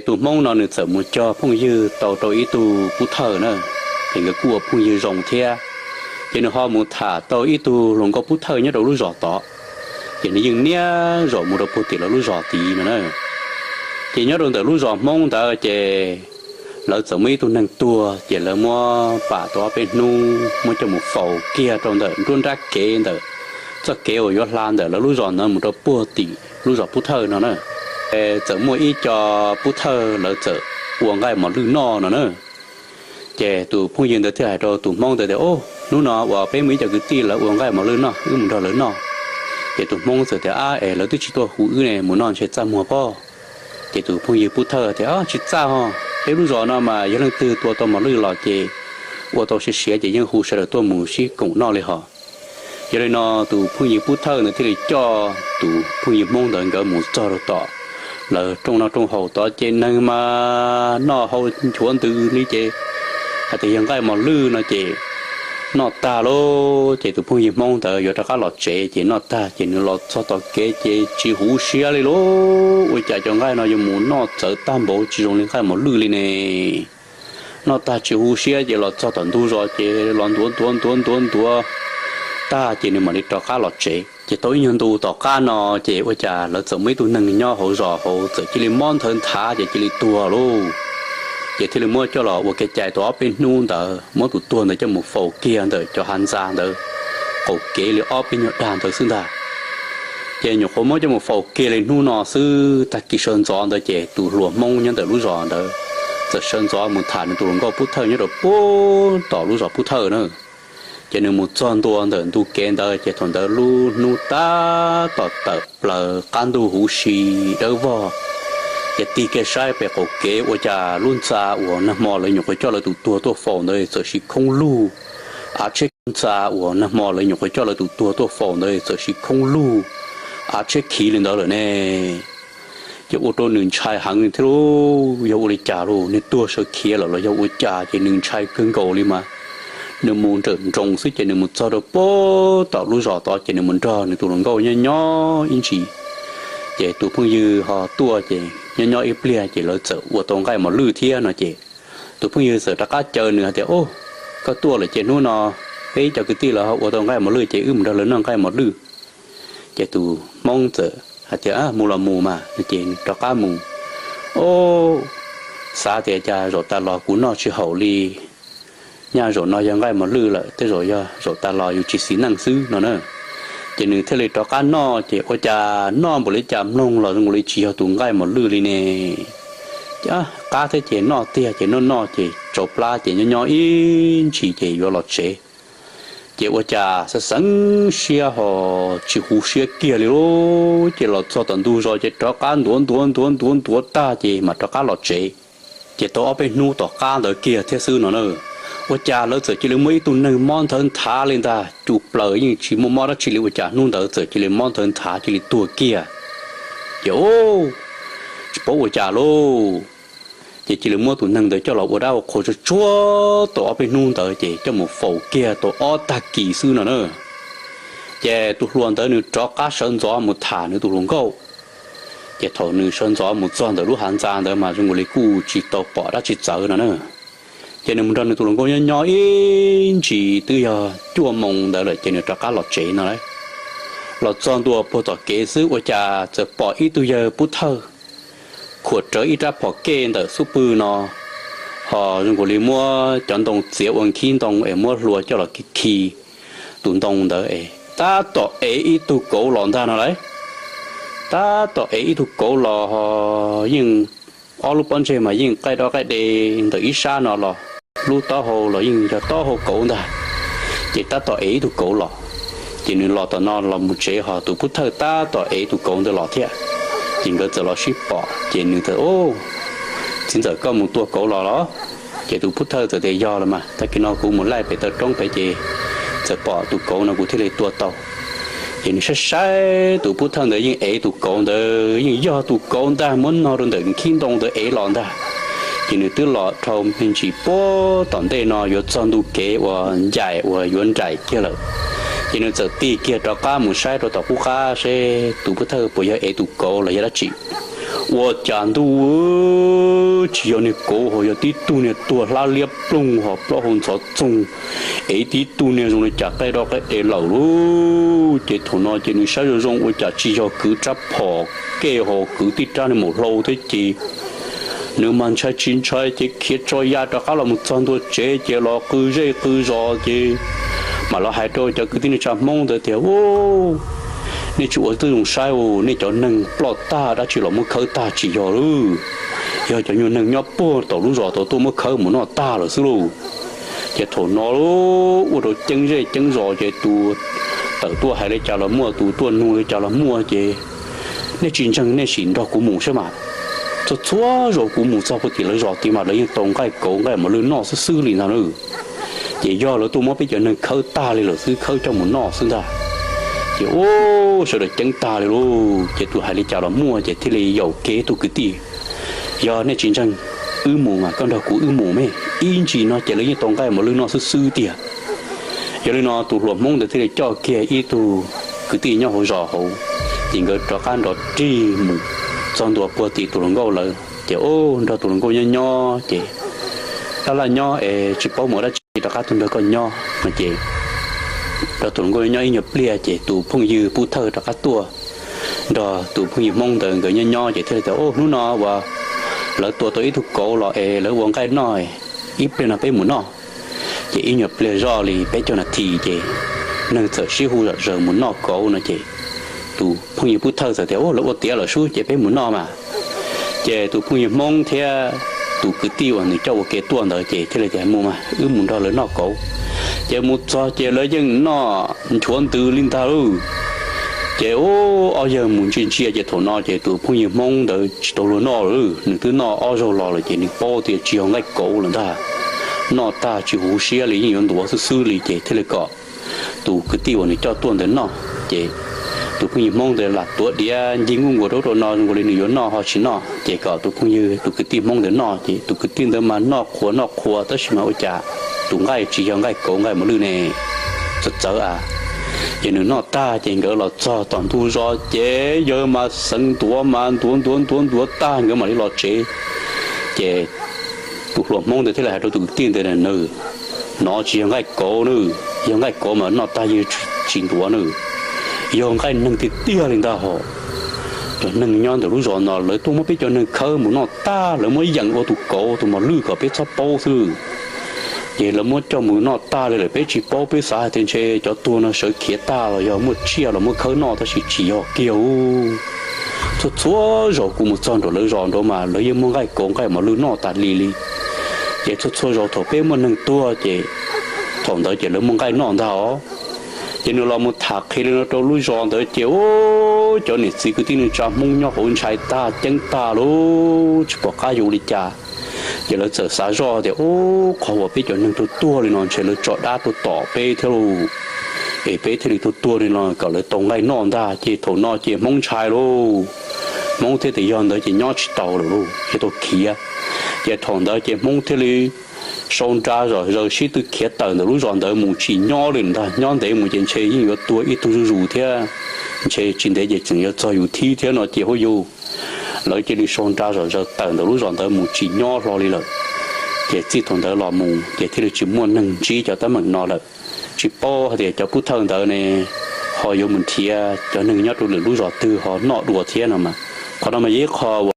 Tus Hmoob no nws txawm mus cog phooj ywg tau rau ib tug pub thawj na, ces nkawd kuj ua phooj ywg zoo thiab. Ces nws ho mus tham tau ib tug hluas nkauj pub thawj nyob rau lub zos tod, ces nws yeej niaj zaus mus rau puag tim lawv lub zos tid no na. Ces nyob rau ntawm lub zos Hmoob ntawd ces lawv txawm muaj ib tug neeg tuag, ces lawv muab pam tau ob peb hnub muab coj mus faus kiag rau ntawm nruab nrab kev ntawm txoj kev uas yuav hla ntawm lawv lub zos ntawd mus rau puag tim lub zos pub thawj no na. Txawm muaj ib co pub thawj lawv txawm ua nqaij mos lwj noj no na. Ces tus phooj ywg ntawd thiaj hais rau tus Hmoob ntawd tias, Ub, hnub no uas peb muaj ib co kwv tij lawv ua nqaij mos lwj noj, wb mus nrog lawv noj. Ces tus Hmoob txawm tias, Ab, es lawv twb tsis tuaj hu wb ne, mus noj ntshe txaj muag pob. Ces tus phooj ywg pub thawj tias, Tsis txaj ho, peb lub zos no mas yog leej twg tua tau mos lwj los ces ua tau siav siav ces yeej hu sawv daws tuaj mus sib koom noj li hos. Yog li no tus phooj ywg pub thawj ntawd thiaj li coj tus phooj ywg Hmoob ntawd nkawd mus txog rau tom lawv rooj noj rooj haus tod ces neeg mas noj hau nchuav ntws li ces hais tias yog nqaij mos lwj no ces noj tag lauj. Ces tus phooj ywg Hmoob ntawd yuav rov qab los tsev ces noj tag ces nws los txog tom kev ces tsis huv siab li lauj. Ua cas cov nqaij no yuav mus noj txawv tag npaum tsis zoo li nqaij mos lwj li ne? Noj tag tsis huv siab ces los txog tom ntug zos ces los ntuav ntuav ntuav ntuav ntuav tag ces nws mam li rov qab los tsev. Ces tau ib nyuag ntu tom qab no ces ua cas lawv txawm muaj ib tug neeg nyob hauv zos hauv txawm cia li mob nthawv nthav ces cia li tuag lauj. Ces thiaj li muab coj los ua kev cai tau ob peb hnub ntawd muab tus tuag ntawd coj mus faus kiag ntawm cov hav ntxa ntawd qaum kev li ob peb nyuag dag ntawd xwb ntag. Ces nyuam qhuav muab coj mus faus kiag li hnub no xwb, tag kis sawv ntxov ntawd ces tus hluas Hmoob nyob ntawm lub zos ntawd txawm sawv ntxov mus tham nws tus hluas nkauj pub thawj nyob rau puag tom lub zos pub thawj na. Ces nws mus txog ntua ntawm ntug kev ntawd ces thaum ntawd lub hnub tab tom tawm plaws qab ntuj huv si dawb vog. Ces tig kiag saib pem qaum kev ua cas lub ntxa uas nag hmo lawv nyuam qhuav coj lawv tus tuag tuaj faus ntawd txawm siv khoob lug. Av tsheb, ntxa uas nag hmo lawv nyuam qhuav coj lawv tus tuag tuaj faus ntawd txawm siv khoob lug, av tsheb khiv li ntawd lawm ne. Ces ua rau nws ntshai heev thiab lauj, yog ua li cas lauj, niag tuag sawv khiav lawm los yog ua cas, ces nws ntshai kawg nkaus li mas nws mus nrawm nroos xwb ces nws mus txog rau puag tom lub zos tod ces nws mus nrog nws tus hluas nkauj nyob nyob ib ntsis. Ces tus phooj ywg ho tuaj ces nyob nyob ib pliag ces lawv txawm ua tau nqaij mos lwj thiab no ces tus phooj ywg txawm rov qab caw nws hais tias, Ub, koj tuaj lawm ces hnub no peb ib co kwv tij lawv ho ua tau nqaij mos lwj ces wb mus nrog lawv noj nqaij mos lwj. Ces tus Hmoob txawm hais tias, Mus los mus mas, no ces rov qab mus. Ub, xav tias cas zaum tas los kuv noj tsis haum li, nyaj zaum no yog nqaij mos lwj lawm, tej zaum yog zaum tas los yus tsis xis neej xwb no na. Ces nws thiaj li rov qab noj ces ua cas noj npaum li cas mloog los zoo li tsis yog tus nqaij mos lwj li ne. Ces qab thiab ces noj tiag ces noj noj ces tsau plab ces nyob nyob ib ntsis ces yuav los tsev. Ces ua cas xeev xeev siab ho tsis huv siab kiag li lauj, ces los txog tom ntug zos ces rov qab ntuav ntuav ntuav ntuav ntuav tag ces mam rov qab los tsev. Ces tau ob peb hnub tom qab ntawd kiag thiab xwb no na, ua cas lawv txawm cia li muaj ib tug neeg mob nthawv nthav li ntag, cus plaws yeej tsis muaj mob dab tsi li, ua cas hnub ntawd txawm cia li mob nthawv nthav cia li tuag kiag. Ces tsis paub ua cas lauj, ces cia li muab tus neeg ntawd coj los ua dab ua qhua tsuag tsuag tau ob peb hnub ntawd ces coj mus faus kiag tau ob tag kis xwb no na. Ces tus hluas ntawd nws rov qab sawv ntxov mus tham nws tus hluas nkauj. Ces thaum nws sawv ntxov mus txog ntawm lub hav ntxa ntawd mas zoo li kuj tsis tau pom dab tsi txawv no na. Ces nws mus nrog nws tus hluas nkauj nyob nyob ib ntsis twb yog cuaj moos ntawd lawm ces nws rov qab los tsev no lauj. Los txog ntua puag tom kev xwb ua cas txawm pom ib tug yawg pub thawj khuam rawv ib rab phom kej ntawm xub pwg no, ho zoo li muab cov ntoo txiav ua nkhib ntoo es muab hlua coj los khi tus ntoo ntawd es tab tom ev ib tug kauv los ntag no lauj. Tab tom ev ib tug kauv los ho yeej ob lub pob ntseg mas yeej qaij dob qaij de ntawm ib sab no los, lub taub hau los yeej yog taub hau kauv ntag. Ces tab tom ev ib tug kauv los, ces nws los tom no los mus tsev ho tus pub thawj tab tom ev tus kauv ntawd los thiab. Ces nkawd txawm los sib pom ces nws txawm, Txiv ntxawm, koj mus tua kauv los los? Ces tus pub thawj txawm tias, Yog los mas, tag kis no kuv mus laij pem taw roob pem ces txawm pom tus kauv no kuv thiaj li tua tau. Ces nws saib saib tus pub thawj ntawd yeej ev tus kauv ntawd yeej yog tus kauv ntag, muab no rau ntawm nkhib ntoo ntawd ev los ntag. Ces nws twb los dhau me ntsis puag tom ntej no yuav txog ntu kev uas ncaim uas yuav nraim kiag lawm. Ces nws txawm tig kiag rov qab mus saib rau tom qub qab seb tus pub thawj puas yog ev tus kauv los yog dab tsi. Ua cas ntuj tsis yog niag kauv ho yog tib tug niag tuag hlab liab ploog ho plaub hau ntxhov txoog, es tib tug niag zoo li cas qaij doj qaij dev lawm lauj. Ces thaum no ces nws saib zoo zoo ua cas tsis yog kwv rab phom kej ho kwv tib rab niag maum hlau thiab ces nws mas ntshai tsis ntshai ces khiav tso ya rov qab los mus txog ntua tsev ces los qw zej qw zos ces mam los hais rau cov kwv tij neej tsa Hmoob ntawd tias, Ub, nej tsis ua tib zoo saib, nej cov neeg ploj tag dab tsi los muab khawb tag tsis yog lauj, yog cov nyuag neeg nyob puag tom lub zos tau tuaj muab khawb mus noj tag lawm xwb lauj. Ces thaum no ua rau ceeb zej ceeb zos ces tus tawm tuaj hais li cas los muaj, tus tuaj nug li cas los muaj ces nej tsis ntseeg nej sim nrog kuv mus saib mas. Txhua txhua zaus kuv mus txog puag tim lawv zos tid mas lawv yeej tau nqaij kauv nqaij mos lwj noj xwb xwb li ntag lauj. Ces yog lawv tuaj muab peb cov neeg khawb tag li lawm xwb, khawb coj mus noj xwb ntag. Ces ub, sawv daws ceeb tag li lauj. Ces tus hais li cas los muaj ces thiaj li yaum kiag tus kwv tij, Yog nej tsis ntseeg, wb mus mas, koj nrog kuv wb mus me, ib ntsis no ces lawv yeej tau nqaij mos lwj noj xwb xwb tiag. Yog li no tus hluas Hmoob ntawd thiaj li coj kiag ib tug kwv tij nyob hauv zos hauv, ces nkawd rov qab nrov rig mus txog ntua puag tim tus hluas nkauj lawv ces ub, nrog tus hluas nkauj nyob nyob ces laj laj nyob es tsis paub mus dab tsi rov qab tuaj nrog koj nyob no ces nrog tus hluas nkauj nyob ib nyuag pliag ces tus phooj ywg Pub Thawj rov qab tuaj nrog tus phooj ywg Hmoob ntawd nkawd nyob nyob ces thiaj li tias, Ub, hnub no uas lawv tua tau ib tug kauv los es lawv ua nqaij noj, ib pliag no peb mus noj. Ces ib nyuag pliag zoj li peb caug nas this ces neeg txawm sib hu zom zaws mus noj kauv no ces tus phooj ywg Pub Thawj txawm tias, Ub, lawv ua tiav lawm sub ces peb mus noj mas. Ces tus phooj ywg Hmoob thiab tus kwv tij uas nws coj ua ke tuaj ntawd ces thiaj li tias, Mus mas, wb mus nrog lawv noj kauv. Ces mus txog ces lawv yeej noj nchuav ntws li ntag lauj. Ces ub, ob yawg mus ntsia ntsia ces thaum no ces tus phooj ywg Hmoob ntawd tsis tau luag noj lawm, nws twb noj ob zaug los lawm ces nws paub tias tsis yog nqaij kauv lawm ntag. Noj tag tsis huv siab li, yeej yuav ntuav xwb xwb li ces thiaj li kom tus kwv tij uas nws coj tuaj ntawd noj ces tus phooj ywg Hmoob ntawd lam tuav diav ncig nkuj nkuas rau rau no zoo nkaus li nws yuav noj ho tsis noj ces kom tus phooj ywg tus kwv tij Hmoob ntawd noj ces tus kwv tij ntawd mas noj qhuav noj qhuav tab sis mas ua cas tus nqaij tsis yog nqaij kauv nqaij mos lwj ne, txawv txawv a. Ces nws noj tag ces nkawd los txog tom ntug zos ces yawg mas xeev ntuav mas ntuav ntuav ntuav ntuav tag nkawd mam li los tsev. Ces tus hluas Hmoob ntawd thiaj li hais rau tus kwv tij ntawd, Nws, nov tsis yog nqaij kauv na, yog nqaij kauv mas noj tag yawg tsis ntuav na, yog nqaij neeg tiag tiag li ntag hos. Cov neeg nyob ntawm lub zos no lawv tuaj muab peb cov neeg khawb mus noj tag, lawv muab yeem ua tus kauv tus mos lwj kom peb txhob paub xwb. Ces lawv muab coj mus noj tag li lawm peb tsis paub, peb xav hais tias ntshe cov tuag no sawv khiav tag los yog muaj tsiaj los muab khawb noj tab sis tsis yog kiag. Txhua txhua zaus kuv mus txog nram lawv zos nraud mas lawv yeej muab nqaij kauv nqaij mos lwj noj tas li li. Ces txhua txhua zaus thaum peb muaj neeg tuag ces thaum ntawd ces lawv muaj nqaij noj ntag os. Ces nws los mus tham qhia li no rau lub zos ntawd ces ub, cov niam txiv kwv tij neej tsa Hmoob nyob hauv ntshai tag ceeb tag lauj, tsis pom qab yuav ua li cas. Ces lawv txawm xav zoj tias, Ub, qhov uas peb cov neeg tuag tuag li no ntshe lawv tso dab tuaj tom peb thiab lauj, es peb thiaj li tuag tuag li no kom lawv tau nqaij noj ntag. Ces thaum no ces Hmoob ntshai lauj, Hmoob thiaj tias yog ntawd ces nyob tsis tau lawm lauj, yuav tau khiav. Ces thaum ntawd ces Hmoob thiaj li sau nra zom zaws sib tw khiav tawm ntawm lub zos ntawd mus tsis nyob li ntag, nyob ntev mus ces ntshe yeej yuav tuag ib tug zuj zus thiab, ntshe tsis ntev ces tseem yuav txog yus thib thiab no ces huaj yug. Lawv cia li sau nra zom zaws tawm ntawm lub zos ntawd mus tsis nyob hlo li lawm. Ces txij thaum ntawd los mus ces thiaj li tsis muaj neeg ntsib cov teeb meem no lawm. Tsis paub hais tias cov Pub Thawj ntawd ne ho yuav mus nrhiav cov neeg nyob rau lwm lub zos twg ho noj dua thiab no mas. Qhov no mas yog ib qho uas